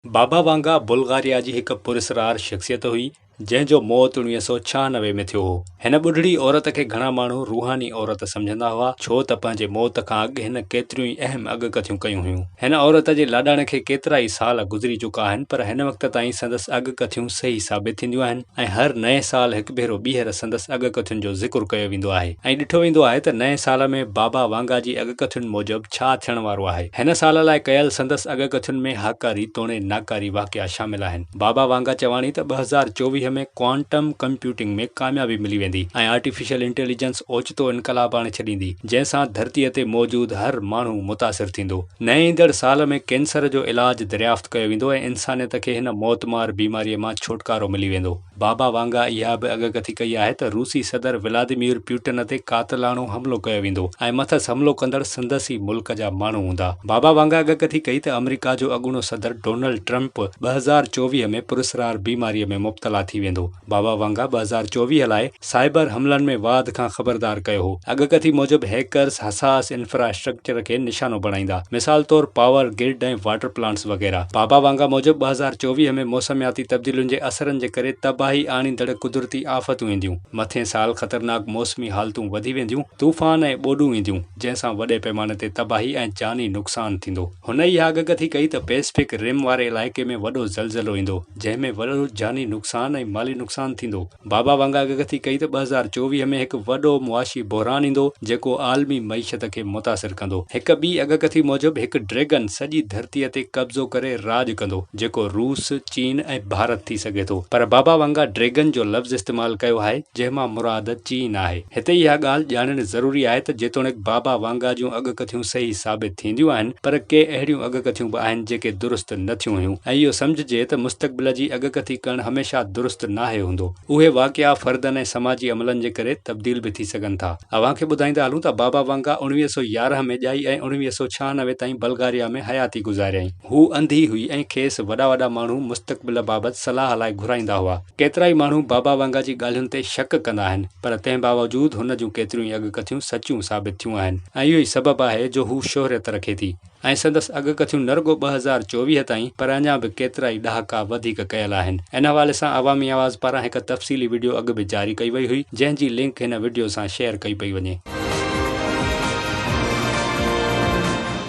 بابا وانگا بلغاريا جي هڪ پراسرار شخصيت هئي، جنهن جو موت 1996 ۾ ٿيو هو. هن ٻڍڙي عورت کي گهڻا ماڻهو روحاني عورت سمجهندا هئا، ڇو ته پنهنجي موت کان اڳ هن ڪيتريون ئي اهم اڳڪٿيون ڪيون هيون. هن عورت جي لاڏاڻي کي ڪيترائي سال گذري چڪا آهن، پر هن وقت تائين سندس اڳڪٿيون صحيح ثابت ٿينديون آهن ۽ هر نئين سال هڪ ڀيرو ٻيهر سندس اڳڪٿين جو ذڪر ڪيو ويندو آهي ۽ ڏٺو ويندو آهي ته نئين سال ۾ بابا وانگا جي اڳڪٿين موجب ڇا ٿيڻ وارو آهي؟ هن سال لاء ڪيل سندس اڳڪٿين ۾ هاڪاري توڻي ناڪاري واقعا شامل آهن. بابا وانگا چواڻي ته 2024 ۾ ڪوانٽم ڪمپيوٽنگ ۾ ڪاميابي ملي ويندي ۽ آرٽيفيشل انٽيليجنس اوچتو انقلاب آڻي ڇڏيندي، جنهن سان ڌرتيء تي موجود هر ماڻهو متاثر ٿيندو. نئين ايندڙ سال ۾ ڪينسر جو علاج دريافت ڪيو ويندو ۽ انسانيت کي هن موتمار بيماريء مان ڇوٽڪارو ملي ويندو. بابا وانگا اها به اڳڪٿي ڪئي آهي ته روسي صدر ولاديمير پيوٽن تي قاتلاڻو حملو ڪيو ويندو ۽ مٿس حملو ڪندڙ سندس ئي ملڪ جا ماڻهو هوندا. بابا وانگا اڳڪٿي ڪئي ته آمريڪا جو اڳوڻو صدر ڊونلڊ ٽرمپ 2024 ۾ پراسرار بيماري ۾ مبتلا ٿي ويندو. بابا وانگا 2024 لاء سائبر حملن ۾ واڌ کان خبردار ڪيو هو. اڳڪٿي موجب هيڪرز حساس انفراسٽرڪچر کي نشانو بڻائيندا، مثال طور پاور گرڊ ۽ واٽر پلانٽس وغيره. بابا وانگا موجب 2024 ۾ موسمياتي تبديلين جي اثرن جي ڪري تباهي آڻيندڙ قدرتي آفتون اينديون. مٿين سال خطرناڪ موسمي حالتون وڌي وينديون، طوفان ۽ ٻوڏون اينديون، جنهن سان وڏي پئماني تي تباهي ۽ جاني نقصان ٿيندو. هن اها اڳڪٿي ڪئي ته پئسفڪ رم واري علائقي ۾ وڏو زلزلو ايندو، جنهن ۾ وڏو جاني نقصان ۽ مالي نقصان ٿيندو. بابا وانگا اڳڪٿي ڪئي ته 2024 ۾ هڪ وڏو معاشي بحران ايندو، جيڪو عالمي معيشت کي متاثر ڪندو. هڪ ٻي اڳڪٿي موجب هڪ ڊريگن سڄي ڌرتيء تي قبضو ڪري راڄ ڪندو، جيڪو روس، چين ۽ ڀارت ٿي سگهي ٿو. پر بابا وانگا ڊريگن جو لفظ استعمال ڪيو آهي، جنهن مان مراد چين آهي. هتي اها ڳالهه ڄاڻڻ ضروري آهي ته جيتوڻيڪ بابا وانگا جون اڳڪٿيون صحيح ثابت ٿينديون آهن پر ڪي اهڙيون اڳڪٿيون به آهن جيڪي درست نه ٿيون هيون ۽ اهو سمجهجي ته مستقبل جي اڳڪٿي ڪرڻ هميشه درست ناهي هوندو. اهي واقعا فردن ۽ سماجي عملن جي ڪري تبديل به ٿي سگهن ٿا. اوهان کي ٻڌائيندا هلون ته بابا وانگا 1911 ۾ ڄائي ۽ 1996 تائين بلغاريا ۾ حياتي گذاريائين. هوء انڌي هئي ۽ کيس وڏا وڏا ماڻهو مستقبل بابت صلاح لاء گهرائيندا هئا. ڪيترائي ماڻهو بابا وانگا جي ڳالهين تي شڪ ڪندا آهن، پر تنهن باوجود هن جون ڪيتريون ئي اڳڪٿيون سچيون ثابت ٿيون آهن ۽ اهو ئي سبب آهي جو هو شهريت رکي ٿي ۽ سندس اڳڪٿيون نه رڳو 2024 تائين پر اڃا به ڪيترائي ڏهاڪا وڌيڪ ڪيل آهن. ان حوالي سان عوامي آواز پاران هڪ تفصيلي وڊيو اڳ به جاري ڪئي وئي هئي، جنهن جي لنڪ هن وڊيو سان شيئر ڪئي پئي وڃي.